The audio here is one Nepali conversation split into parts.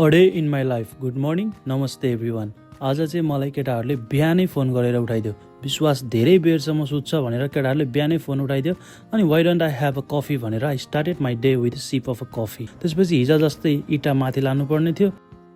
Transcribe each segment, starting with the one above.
A day in my life. Good morning, नमस्ते एभ्रिवान। आज चाहिँ मलाई केटाहरूले बिहानै फोन गरेर उठाइदियो। विश्वास धेरै बेरसम्म सुत्छ भनेर केटाहरूले बिहानै फोन उठाइदियो। अनि why don't I have a coffee भनेर I started my day with sip of a coffee. त्यसपछि हिजो जस्तै इँटा माथि लानुपर्ने थियो।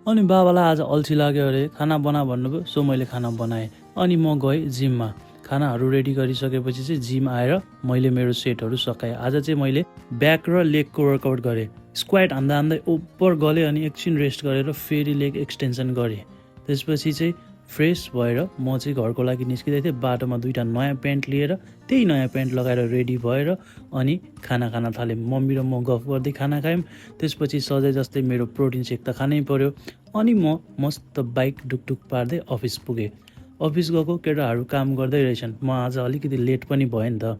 अनि बाबालाई आज अल्छी लाग्यो अरे, खाना बना भन्नुभयो। सो मैले खाना बनाएँ अनि म गएँ जिममा। खानाहरू रेडी गरिसकेपछि चाहिँ जिम आएर मैले मेरो सेटहरू सकाएँ। आज चाहिँ मैले ब्याक र लेगको वर्कआउट गरेँ। स्क्वाट हान्दा हान्दै ओभर गलेँ अनि एकछिन रेस्ट गरेर फेरि लेग एक्सटेन्सन गरेँ। त्यसपछि चाहिँ फ्रेस भएर म चाहिँ घरको लागि निस्किँदै थिएँ। बाटोमा दुईवटा नयाँ प्यान्ट लिएर त्यही नयाँ प्यान्ट लगाएर रेडी भएर अनि खाना खान थालेँ। मम्मी र म गफ गर्दै खाना खायौँ। त्यसपछि सधैँ जस्तै मेरो प्रोटिन सेक त खानै पर्यो। अनि म मस्त बाइक डुकडुक पार्दै अफिस पुगेँ। अफिस गएको केटाहरू काम गर्दै रहेछन्। म आज अलिकति लेट पनि भएँ नि त।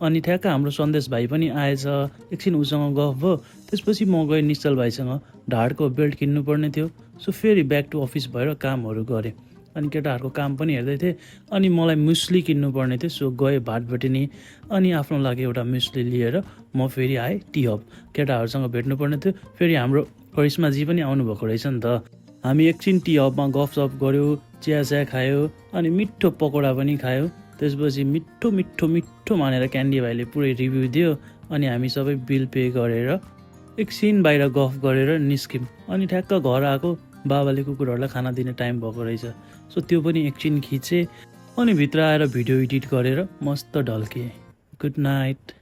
अनि ठ्याक्क हाम्रो सन्देश भाइ पनि आएछ। एकछिन उसँग गफ भयो। त्यसपछि म गएँ निश्चल भाइसँग। ढाडको बेल्ट किन्नुपर्ने थियो। सो फेरि ब्याक टु अफिस भएर कामहरू गरेँ। अनि केटाहरूको काम पनि हेर्दै थिएँ। अनि मलाई मुस्ली किन्नुपर्ने थियो। सो गएँ भाटभटिनी अनि आफ्नो लागि एउटा मुस्ली लिएर म फेरि आएँ टी हब। केटाहरूसँग भेट्नुपर्ने थियो। फेरि हाम्रो करिश्माजी पनि आउनुभएको रहेछ नि त। हामी एकछिन टी हबमा गफसफ गऱ्यो, चिया खायो अनि मिठो पकौडा पनि खायो। त्यसपछि मिठो मिठो मिठो मानेर क्यान्डी भाइले पुरै रिभ्यू दियो। अनि हामी सबै बिल पे गरेर एकछिन बाहिर गफ गरेर निस्क्यौँ। अनि ठ्याक्क घर आएको बाबाले कुकुरहरूलाई खाना दिने टाइम भएको रहेछ। सो त्यो पनि एकछिन खिचेँ अनि भित्र आएर भिडियो एडिट गरेर मस्त ढल्केँ। Good night.